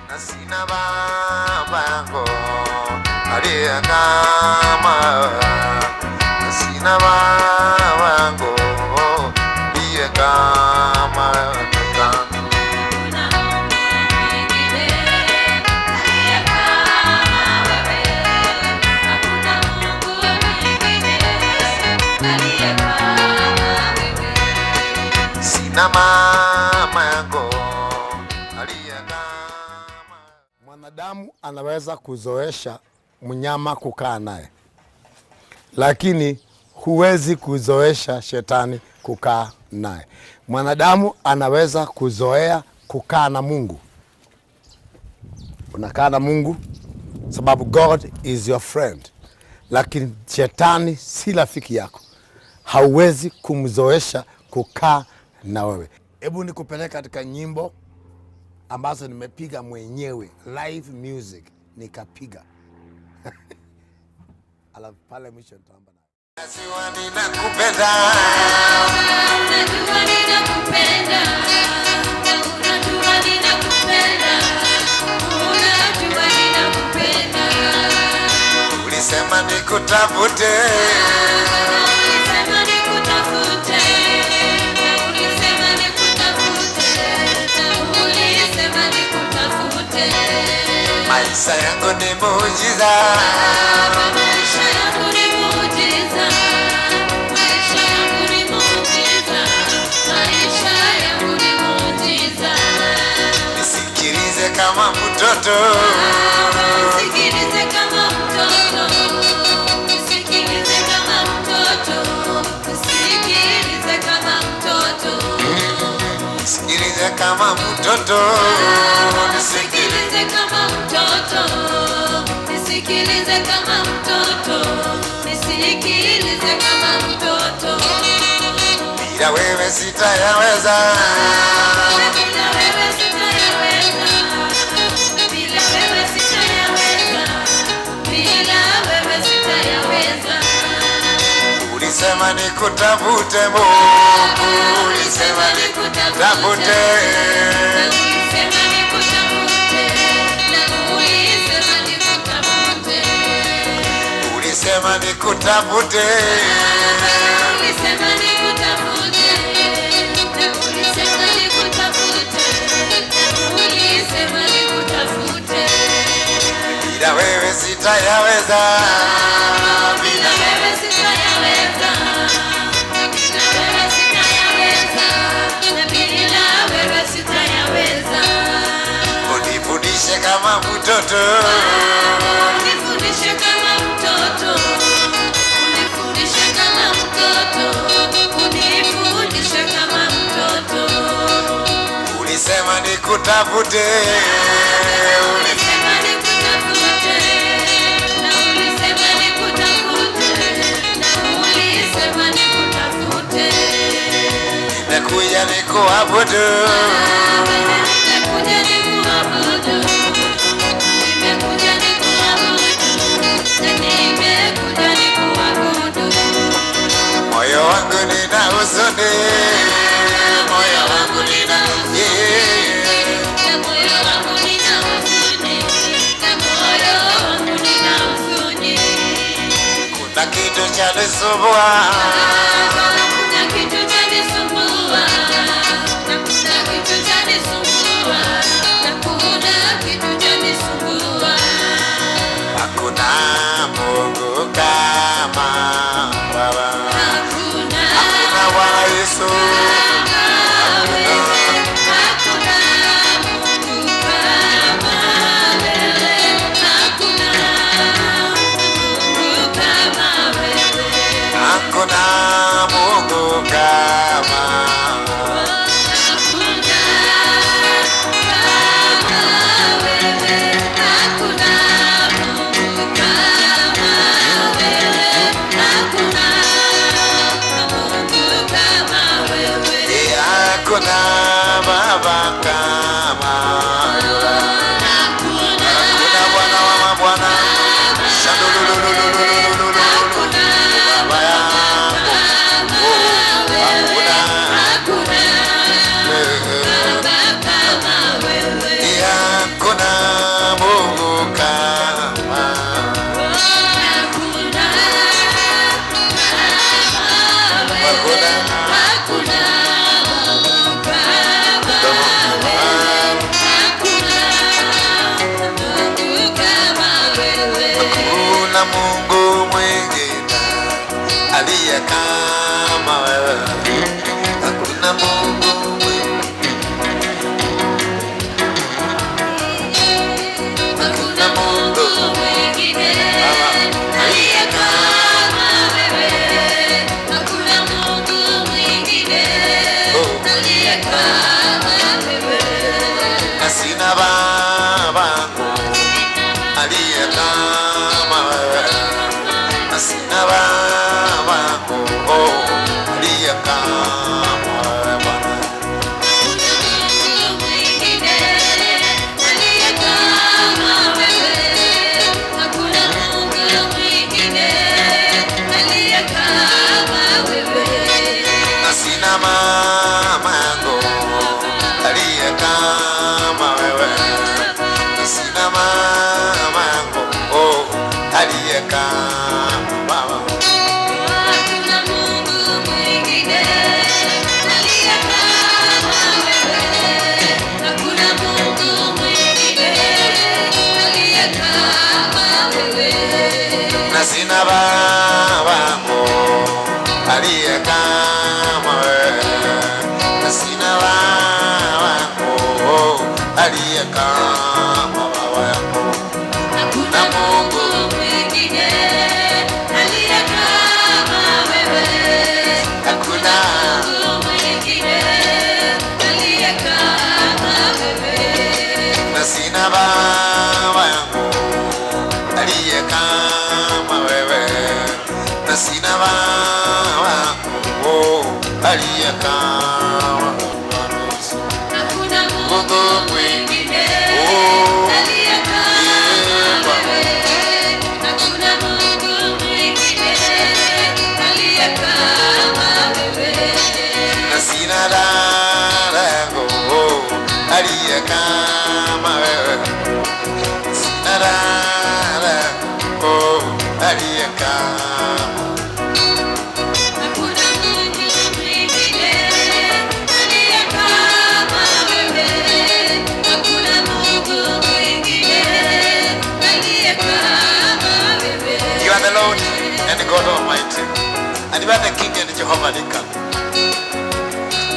Na sina baba yangu aliye kama, na sina baba yangu aliye kama. Sina mama yangu aliye kama. Mwanadamu anaweza kuzoesha mnyama kukaa naye, lakini huwezi kuzoesha shetani kukaa naye. Mwanadamu anaweza kuzoea kukaa na Mungu. Unakaa na Mungu sababu God is your friend, lakini shetani si rafiki yako. Hauwezi kumzoesha kukaa na wewe. Hebu nikupeleke katika nyimbo ambazo nimepiga mwenyewe, live music nikapiga. Alafu pale mwisho nitaomba nawe. Najua ninakupenda, Unajua ninakupenda, unajua ninakupenda, unajua ninakupenda. Ulisema nikutafute, Ulisema nikutafute, ulisema nikutafute, ulisema nikutafute. Maisha yangu ni muujiza, Maisha yangu ni muujiza, maisha yangu ni muujiza, maisha yangu ni muujiza. Nisikilize kama mtoto, Nisikilize kama mtoto, nisikilize kama mtoto, nisikilize kama mtoto, nisikilize kama mtoto, nisikilize nisikilize kama mtoto, nisikilize kama mtoto, nisikilize kama mtoto. Bila wewe sitayaweza, Bila wewe sitayaweza, bila wewe sitayaweza, bila wewe sitayaweza. Ulisema nikutafute Mungu, ulisema nikutafute, Ulisema nikutafute, na ulisema nikutafute. Ulisema nikutafute, Ulisema nikutafute, na ulisema nikutafute, ulisema nikutafute. Bila wewe sitayaweza, Bila wewe sitayaweza, bila wewe sitayaweza, na bila wewe sitayaweza. Unifundishe kama mtoto, Unifundishe kama mtoto, unifundishe kama mtoto, unifundishe kama mtoto. Ulisema nikutafute, Ulisema nikutafute, na ulisema nikutafute, na ulisema nikutafute. Nimekuja nikuabudu, Nimekuja nikuabudu, nimekuja nikuabudu, na nimekuja nikuabudu. Moyo wangu nina huzuni, moyo wangu nina yeah. Na moyo wangu nina huzuni, na moyo wangu nina huzuni. Kuna kitu chanisumbua, Kuna kitu chanisumbua, na kuna kitu chanisumbua, na kuna kitu chanisumbua. Hakuna Mungu kama Baba, Hakuna hakuna Bwana Yesu, kama wewe, hakuna Mungu kama wewe, hakuna Mungu kama wewe. Hakuna Mungu. Hakuna Mungu mwingine aliye kama wewe. Hakuna Mungu mwingine. Hakuna Mungu mwingine aliye kama wewe. Hakuna Mungu mwingine aliye kama wewe. Na sina babangu aliye kama wewe. Na sina babangu aliye kama wewe Bwana. Mungu mwingine aliye kama wewe. Hakuna Mungu mwingine aliye kama wewe. Na sina mamangu aliye kama wewe. Na sina mamangu aliye kama wewe. Hakuna Mungu mwingine aliye kama wewe. Hakuna Mungu mwingine aliye kama wewe. Na sina babangu aliye kama wewe. Na sina babangu aliye kama baba yangu. Hakuna Mungu mwingine aliye kama wewe. Hakuna Mungu mwingine aliye kama wewe. Na sina baba yangu aliye kama wewe. Na sina baba yangu aliye kama wewe. Hakuna Mungu mwingine aliye kama wewe. Hakuna Mungu mwingine aliye kama wewe. Na sina dada yangu aliye kama wewe. Sina dada yangu aliye kama. Hakuna Mungu mwingine aliye kama wewe. Hakuna Mungu mwingine aliye kama wewe. You are the Lord and God Almighty, and you are the King and Jehovah Lika.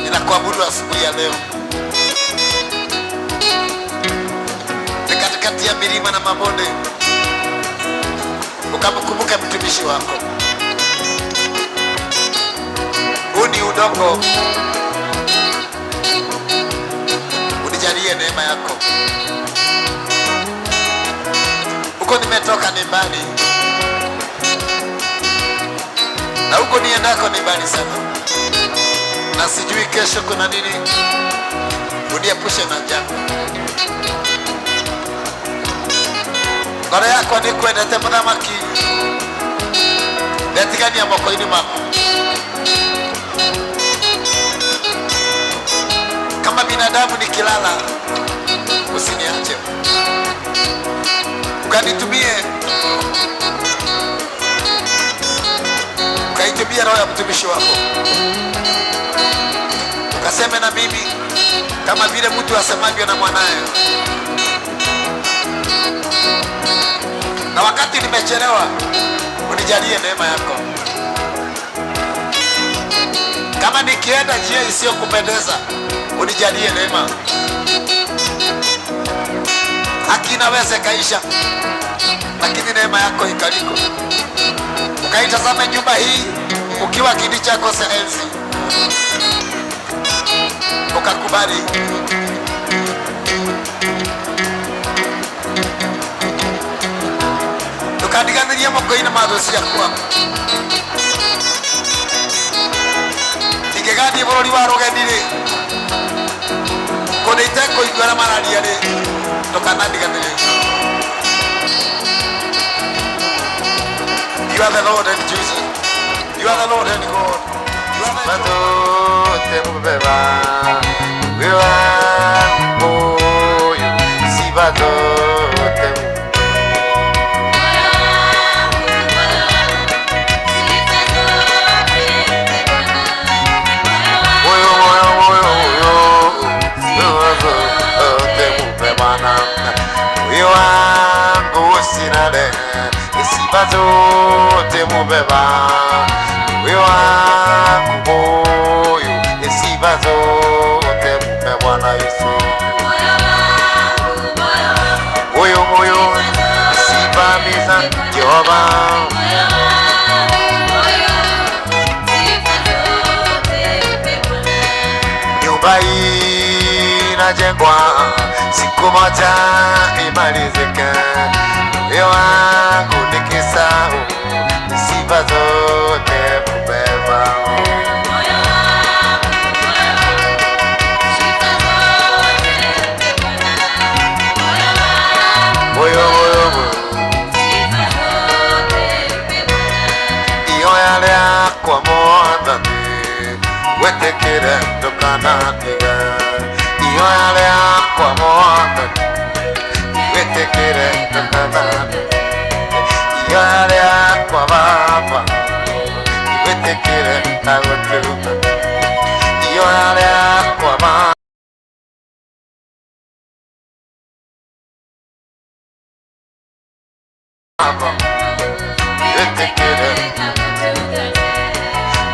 Ninakuabudu asubuhi ya leo. Ni katikati ya milima na mabonde, ukamkumbuka mtumishi wako. Huu ni udongo, unijalie neema yako. Huko nimetoka ni mbali, na huko niendako ni mbali sana, na sijui kesho kuna nini. Uniepushe na janga. Ngoro yakwa nĩkwendete mũthamaki, ndetigania moko-inĩ maku. Kama binadamu nikilala, usiniache, ukanitumie, ukaitumie roho ya mtumishi wako, ukaseme na mimi kama vile mtu asemavyo na mwanaye. Na wakati nimechelewa, unijalie neema yako. Kama nikienda njia isiyokupendeza, unijalie neema. Haki inaweza ikaisha, lakini neema yako ikaliko. Ukaitazame nyumba hii ukiwa kiti chako cha enzi, ukakubali. Ndukandiganĩrie moko-inĩ ma thũ ciakwa. Ingĩgathiĩ bũrũri wa rũgeni-rĩ, kũndũ itekũigua arĩa mararia-rĩ, ndũkanandiganĩrie. You are the Lord and Jesus. You are the Lord and God. You are the Matote mubeba wiwa moyo sibatote. Moyo moyo moyo moyo siba tote mubeba. Moyo wangu usilale. Sifa zote mubeba moyo wangu moyo, sifa zote mpe Bwana Yesu. Moyo moyo, sifa za Jehova. Nyumba hii inajengwa, siku moja imalizike. Moyo wangu nikisahau, sifa zote mubeba. Moyo moyo moyo, iyo yale yakwa mwathani, wetekere ndukanandige. Iyo yale yakwa mwathani, wetekere ndukanandige. Iyo yale yakwa baba, wetekere ndagũtuga. Iyo yale yakwa baba. Wetekere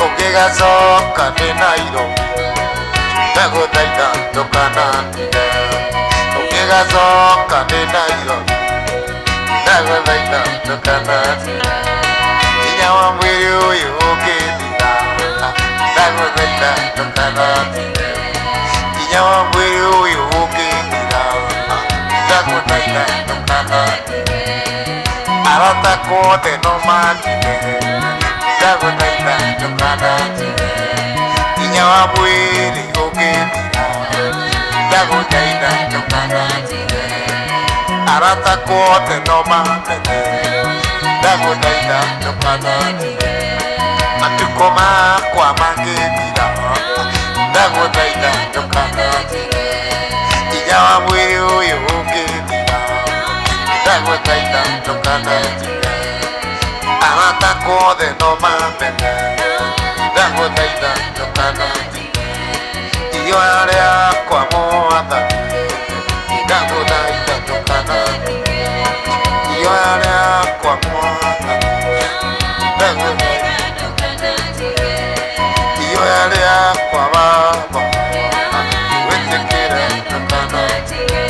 ũngĩgacoka ndĩ Nairobi, ndagũthaitha ndũkanandige. Ũngĩgacoka ndĩ Nairobi, ndagũthaitha ndũkanandige. Hinya wa mwĩrĩ ũyũ ũngĩthira, ndagũthaitha ndũkanandige. Hinya wa mwĩrĩ ũyũ ũngĩthira, ndagũthaitha ndũkanandige. Arata kuothe no mandige, ndagũthaitha ndũkanandige. Hinya wa mwĩrĩ ũngĩthira, ndagũthaitha ndũkanandige. Arata kuothe no mamenye, ndagũthaitha ndũkanandige. Matukũ makwa mangĩthira, ndagũthaitha ndũkanandige. Hinya wa mwĩrĩ ũyũ ũngĩthira, ndagũthaitha ndũkanandige. Arata kuothe no mamenye, ndagũthaitha ndũkanandige. Iyo yale yakwa mwathani, ndagũthaitha ndũkanandige. Iyo yale yakwa mwathani, ndagũthaitha. Iyo yale yakwa baba, wĩtĩkĩre ndũkanandige.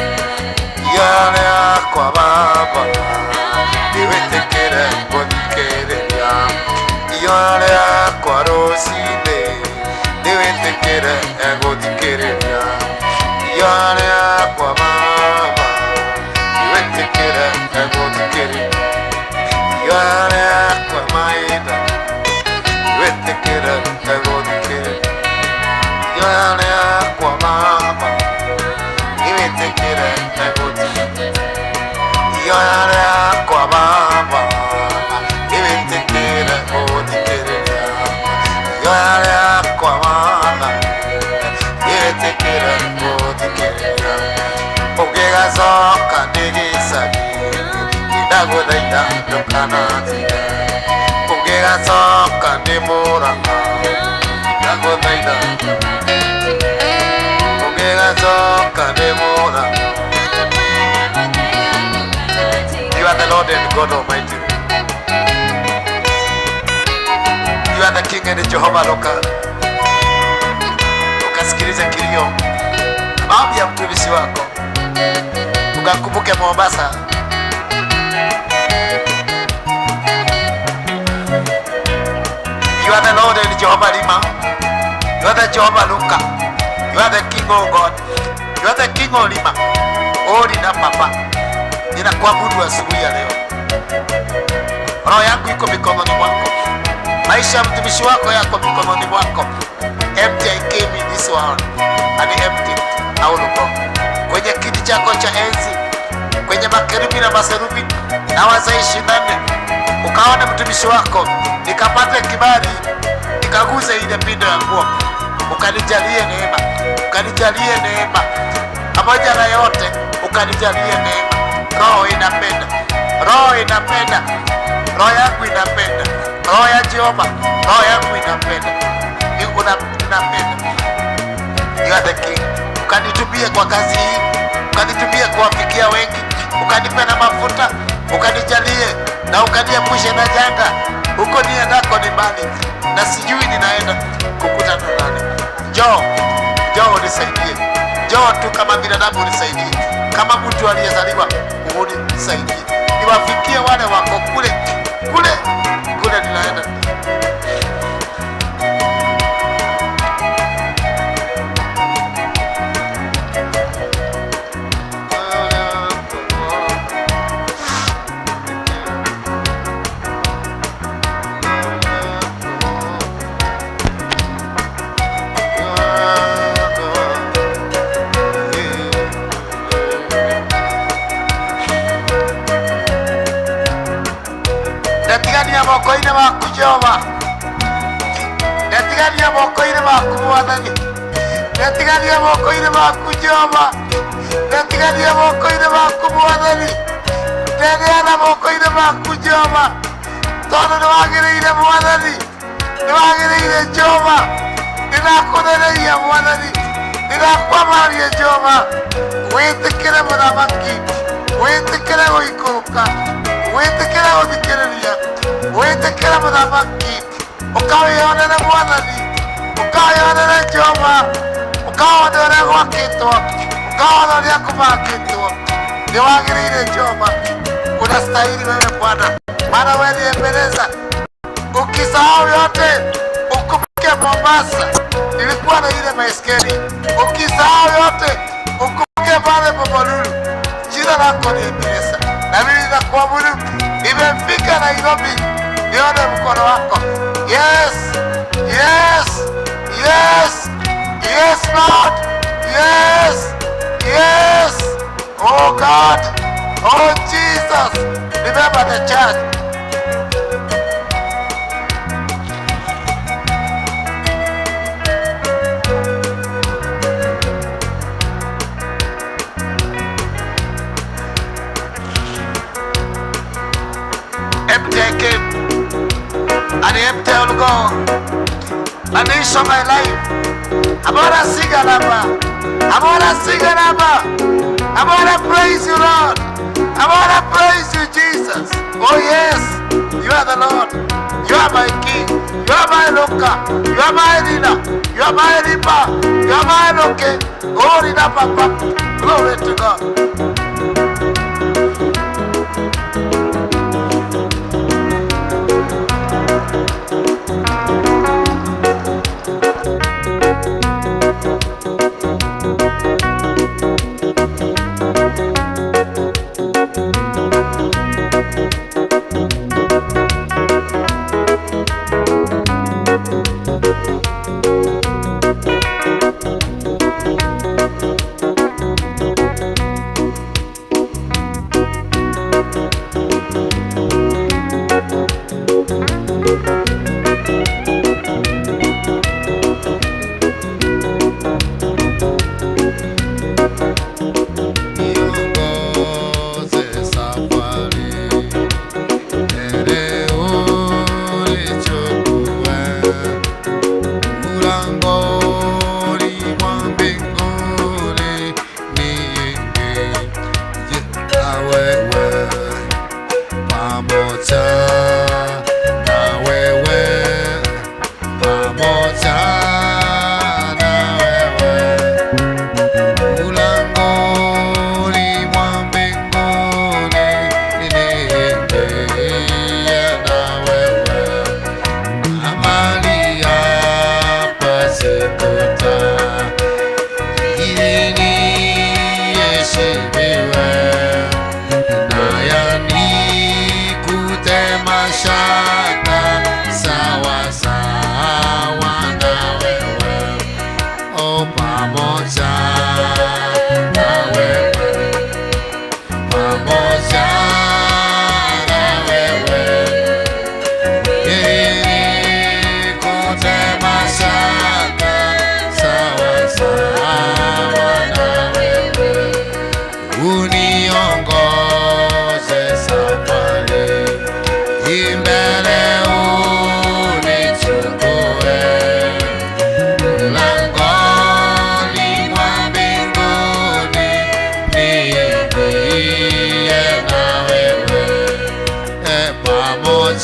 Iyo yale yakwa baba, wĩtĩkĩre gũthikĩrĩria. Iyo yale yakwa rũcinĩ, nĩwĩtĩkĩre gũthikĩrĩria. Iyo yale yakwa baba, nĩwĩtĩkĩre gũthikĩrĩria. Iyo yale yakwa maitha, nĩwĩtĩkĩre gũthikĩrĩria. Iyo yale yakwa mama, nĩwĩtĩkĩre gũthikĩrĩria. Iyo yale yakwa baba, nĩwĩtĩkĩre gũthikĩrĩria. Iyo yale yakwa mama, nĩwĩtĩkĩre gũthikĩrĩria. Ũngĩgacoka ndĩ gĩcagi, ndagũthaitha ndũkanandige. Ũngĩgacoka ndĩ Mũrang'a, ndagũthaitha. Ũngĩgacoka ndĩ Mũrang'a. You are the Lord and God Almighty. You are the King and Jehovah Roka. Ukasikilize kilio maombi ya mtumishi wako, ukakumbuke Mombasa. You are the Lord and Jehovah Lima. You are the Jehovah Luka. You are the King of God. You are the King of Lima. Oh, nina papa, ninakuabudu asubuhi ya leo. Roho yangu iko mikononi mwako. Maisha ya mtumishi wako yako mikononi mwako. Empty I came in this world, and empty I will go. Kwenye kiti chako cha enzi, kwenye makerubi na maserubi na wazee 24, ukaone mtumishi wako, nikapate kibali, nikaguze ile pindo ya nguo, ukanijalie neema, ukanijalie neema, pamoja na yote ukanijalie neema. Roho inapenda, roho inapenda, roho yangu inapenda, roho ya Jehova, roho yangu inapenda, inapenda. You are the King. Ukanitumie kwa kazi hii, ukanitumie kuwafikia wengi, ukanipe na mafuta, ukanijalie na ukaniepushe Uniepushe na janga, huko niendako ni mbali, na sijui ninaenda kukutana na nani. Njoo, njoo unisaidie, njoo tu kama binadamu unisaidie, kama mtu aliyezaliwa unisaidie, niwafikie wale wako kule kule kule ninaenda. Ndatigania moko-inĩ maku Jehova, ndatigania moko-inĩ maku Mwathani, ndatigania moko-inĩ maku Jehova, ndatigania moko-inĩ maku Mwathani, ndeneana moko-inĩ maku Jehova, tondũ nĩ wagĩrĩire Mwathani, nĩ wagĩrĩire Jehova, nĩndakũthereria Mwathani, nĩndakwamaria Jehova, wĩtĩkĩre mũthamaki, wĩtĩkĩre gũikũrũka, wĩtĩkĩre gũthikĩrĩria, wĩtĩkĩre mũthamaki, ũkawĩonere Mwathani, ũkawĩonere Jehova, ũkawona ũrĩa gwakĩtwo, ũkawona ũrĩa kũbangĩtwo. Nĩ wagĩrĩire Jehova, unastahili wewe Bwana, maana wewe ni Ebeneza. Ukisahau yote ukumbuke Mombasa, nilikuwa na ile baiskeli. Ukisahau yote ukumbuke pale Bombolulu, jina lako ni Ebeneza, na mimi nakuabudu. Nimefika Nairobi, nione mkono wako. Yes, yes, yes, yes Lord, yes, yes. Oh God, oh Jesus, remember the church. Empty I came, and empty I will go. And this is my life. I'm gonna sing a number. I'm gonna sing a number. I'm gonna praise you, Lord. I'm gonna praise you, Jesus. Oh yes, you are the Lord. You are my King. You are my Looker. You are my leader. You are my Reaper. You are my Looker. Oh, leader, Papa. Glory to God. Niongoze safari, mbele unichukue, mlangoni mwa mbinguni niingie na wewe, pamoja na wewe, pamoja na wewe. Mlangoni mwa mbinguni niingie na wewe, amani hapa sikuta, ili niheshimiwe, na yanikute mashaka sawa sawa na wewe. Oh, pamoja na wewe, pamoja na wewe, ili nikute mashaka sawa sawa na wewe, uniongoze safari, imbele unichukue, mlangoni mwa mbinguni niingie na wewe, pamoja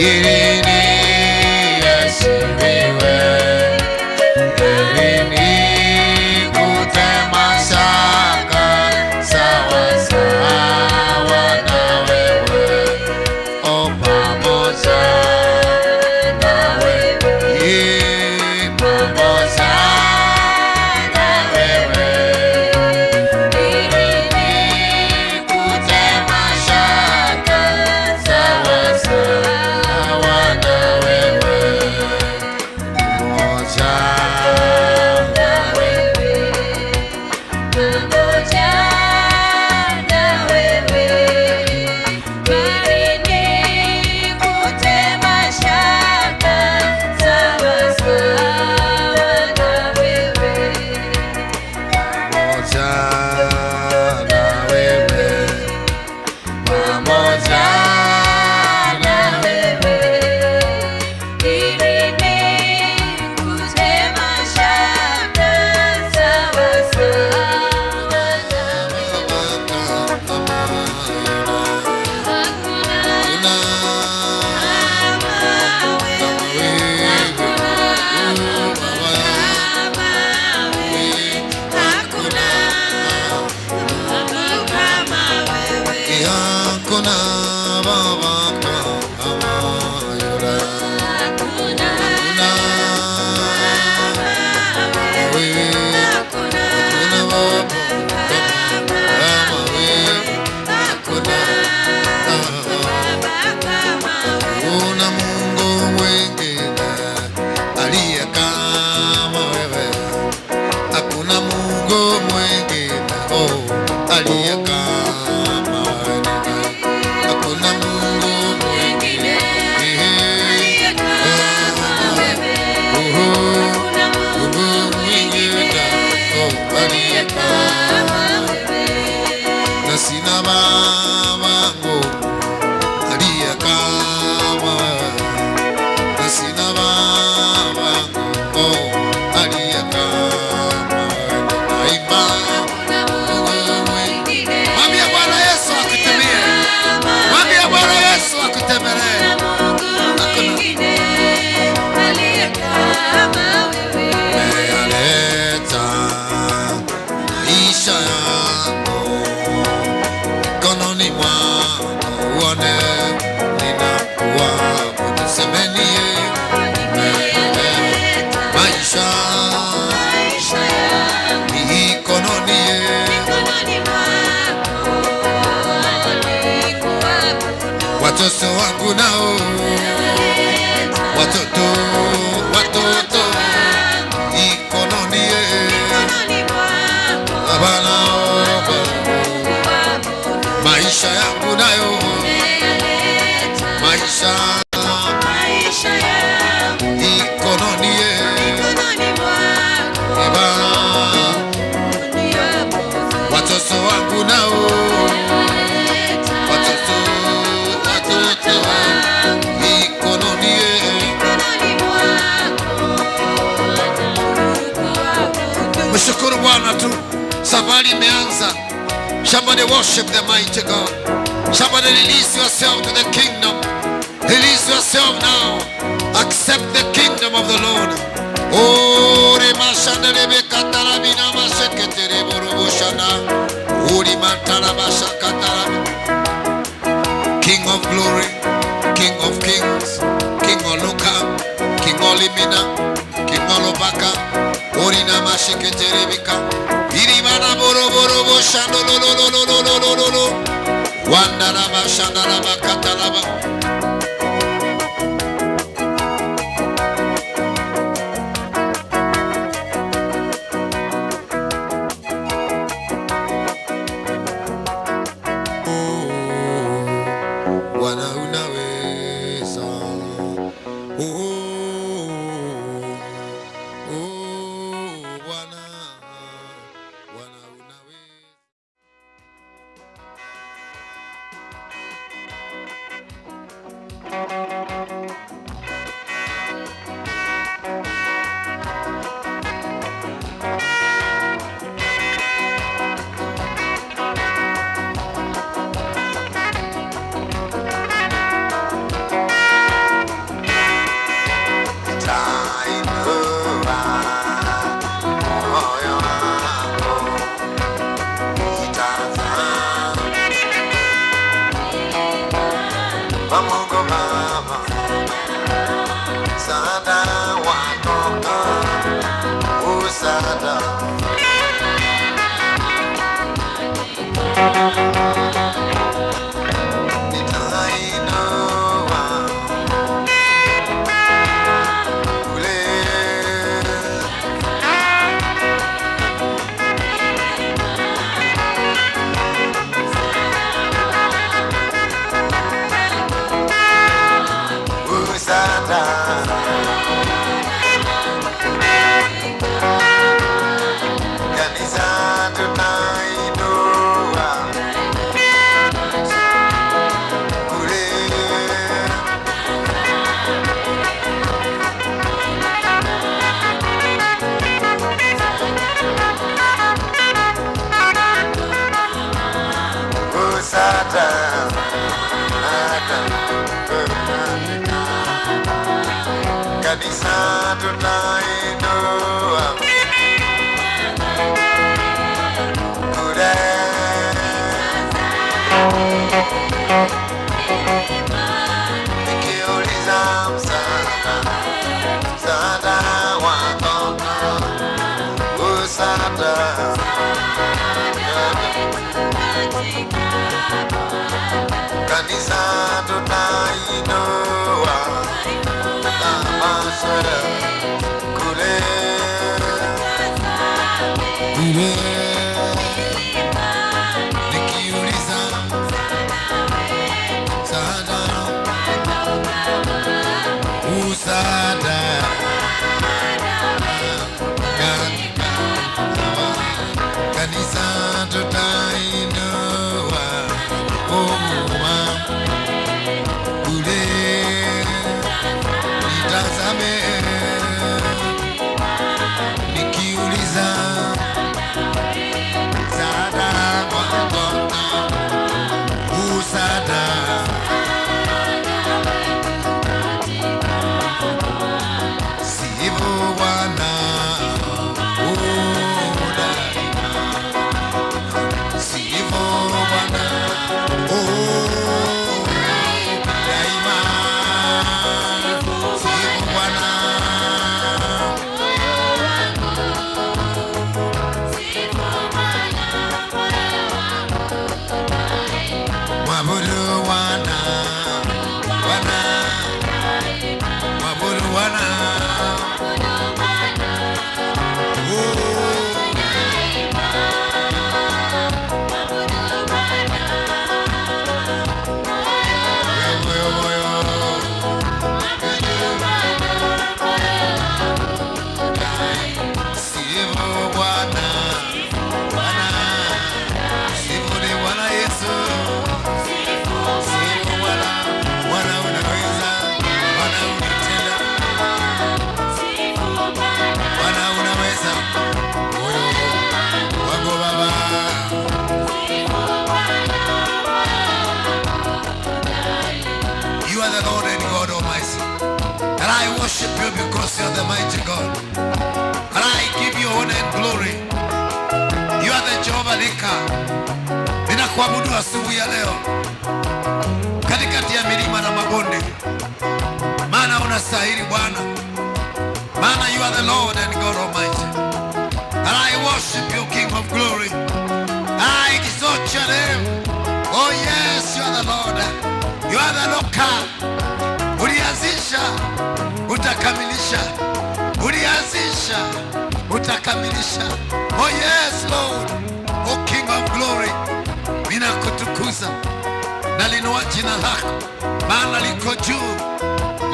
Ili niheshimiwe, ili nikute mashaka sawa sawa na wewe, o pamoja na wewe, pamoja na wewe, ili nikute mashaka sawa sawa na wewe, pamoja na wewe, pamoja na wewe, ili nikute mashaka sawa sawa na wewe, pamoja na wewe, pamoja na wewe, ili nikute mashaka sawa sawa na wewe. Hakuna kama wewe, hakuna kama wewe, hakuna Mungu kama wewe. Hakuna baba kama yule, Hakuna kama wewe, hakuna hakuna baba kama kama wewe, hakuna baba kama wewe. Kuna Mungu mwingine aliye kama wewe, hakuna Mungu mwingine oh, aliye kama wewe, hakuna Mungu Mwingine mwingine aliye kama wewe, oh, hakuna Mungu Mungu mwingine mwingine oh, aliye aliye kama wewe. na sina babangu aliye kama wewe, na sina babangu oh, aliye kama wewe. Naimba Hakuna Mungu mwingine mwambie Bwana Yesu akutumie, mwambie Bwana Yesu akutembelee. Hakuna Mungu mwingine aliye kama wewe. Nimeyaleta maisha yangu mikononi mwako, uone ninakuabudu. Semeni Nimeyaleta maisha maisha yangu mikononi mikononi mwako, nikuabudu. watoto wangu nao Nimeyaleta watoto watoto wangu mikononi mikononi mwako, Baba nikuabudu. maisha yangu nayo Nimeyaleta maisha maisha yangu mikononi mikononi mwako, Baba niabudu. watoto wangu nao Nimeyaleta watoto watoto wangu mikononi mikononi mwako, nikuabudu. Mshukuru Bwana tu, safari imeanza. Somebody worship the mighty God. Somebody release yourself to the kingdom. Release yourself now. Accept the kingdom of the Lord. Oh, remashanderebe katarabina maseketere boroboshana. Uri matarabashakatarabi. King of glory, King of kings, King Oluka, King Olimina, King Olobaka, Orina Mashiketerebika, Iribana Boroborobo Shandolololololololo, Wandaraba Shandaraba Katalaba. Bwana unaweza. Oh, oh, Bwana, Bwana unaweza. Thank wa Mungu Baba, msaada watoka, msaada. Nitainua kule msaada. Kanisa tunainua kule. Msaada. Kanisa tunainua kule. Nikiuliza msaada, msaada watoka, msaada. Kanisa tunainua tamasha kule kule. Nikiuliza msaada, msaada kanisa tutainua kule. Nitazame nikiuliza msaada watoka, msaada. Sifu Bwana, oh, daima. Sifu Bwana, oh, daima. Sifu Bwana. Mwabudu Bwana, Bwana, mwabudu Bwana. Oh, moyo, moyo. Sifu Bwana, Bwana, sifu ni Bwana Yesu. Sifu Bwana, Bwana unaweza, Bwana unatenda, Bwana unaweza. Moyo wangu Baba. You are the Lord and God Almighty. And I worship you because you are the mighty God. And I give you honor and glory. You are the Jehovah Lika. Ninakuabudu asubuhi ya leo katikati ya milima na mabonde, maana unastahili Bwana, maana you are the Lord and God Almighty. And I worship you, King of glory. I exalt your name. Oh yes, you are the Lord. You are the Loka. Ulianzisha, utakamilisha. Ulianzisha, utakamilisha. Oh yes, Lord. Oh King of glory. Ninakutukuza. Nalinua jina lako, maana liko juu,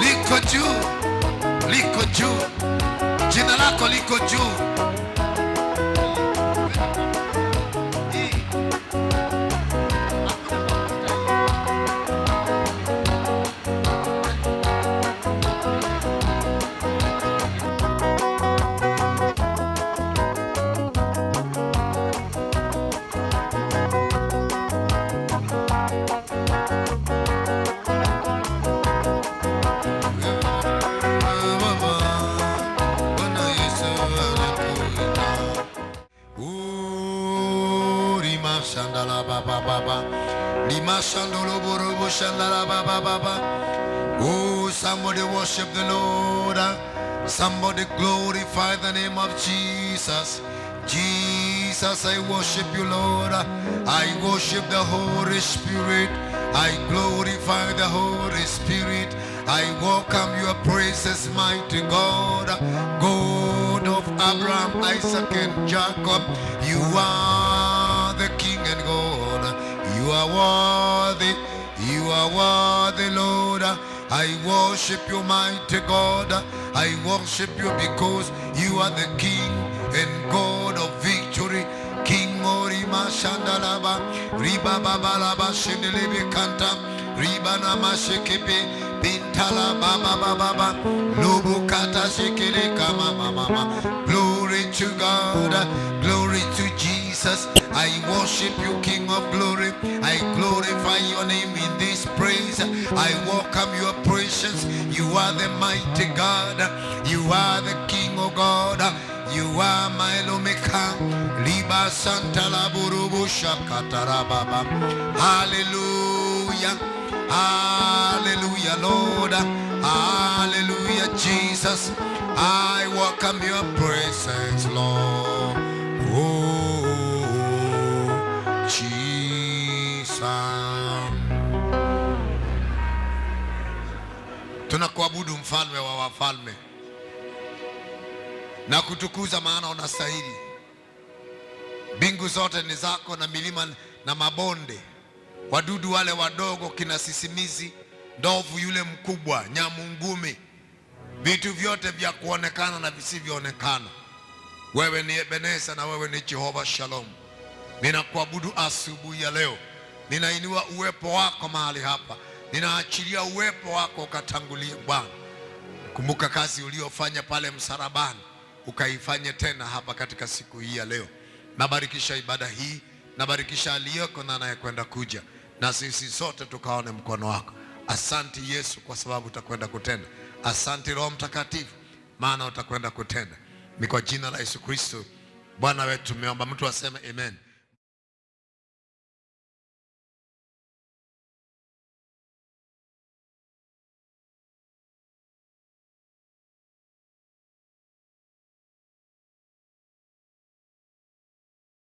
liko juu, liko juu. Jina lako liko juu. Bwana Yesu anakuja. Mashandolo Shandala Baba Baba. Oh, somebody worship the Lord. Somebody glorify the name of Jesus. Jesus, I worship you, Lord. I worship the Holy Spirit. I glorify the Holy Spirit. I welcome your praises, mighty God, God of Abraham, Isaac, and Jacob. You are the King and God. You are worthy. You are worthy, Lord. I worship you, mighty God. I worship you because you are the King and God of victory. King Orima Shandalaba, Riba Babalaba Shendelebi Kanta, Riba Namashekepe, Bintala Baba Baba, Lubu Kata Shekele Kama Mama. Glory to God, glory to Jesus. I worship you, King of glory. I glorify your name in this praise. I welcome your presence. You are the mighty God. You are the King of God. You are my Lomeka. Liba Santa la Burubu Shakatarababa. Hallelujah. Hallelujah, Lord. Hallelujah, Jesus. I welcome your presence, Lord. Oh, Jesus. Tunakuabudu mfalme wa wafalme na kutukuza, maana unastahili. Mbingu zote ni zako na milima na mabonde, wadudu wale wadogo kina sisimizi, ndovu yule mkubwa, nyamungumi, vitu vyote vya kuonekana na visivyoonekana. Wewe ni Ebeneza na wewe ni Jehova Shalom. Ninakuabudu asubuhi ya leo. Ninainua uwepo wako mahali hapa. Ninaachilia uwepo wako ukatangulie Bwana. Kumbuka kazi uliofanya pale msalabani, ukaifanye tena hapa katika siku hii ya leo. Nabarikisha ibada hii, nabarikisha aliyeko na anayekwenda kuja, na sisi sote tukaone mkono wako. Asante Yesu kwa sababu utakwenda kutenda. Asante Roho Mtakatifu maana utakwenda kutenda. Ni kwa jina la Yesu Kristo Bwana wetu tumeomba. Mtu aseme amen.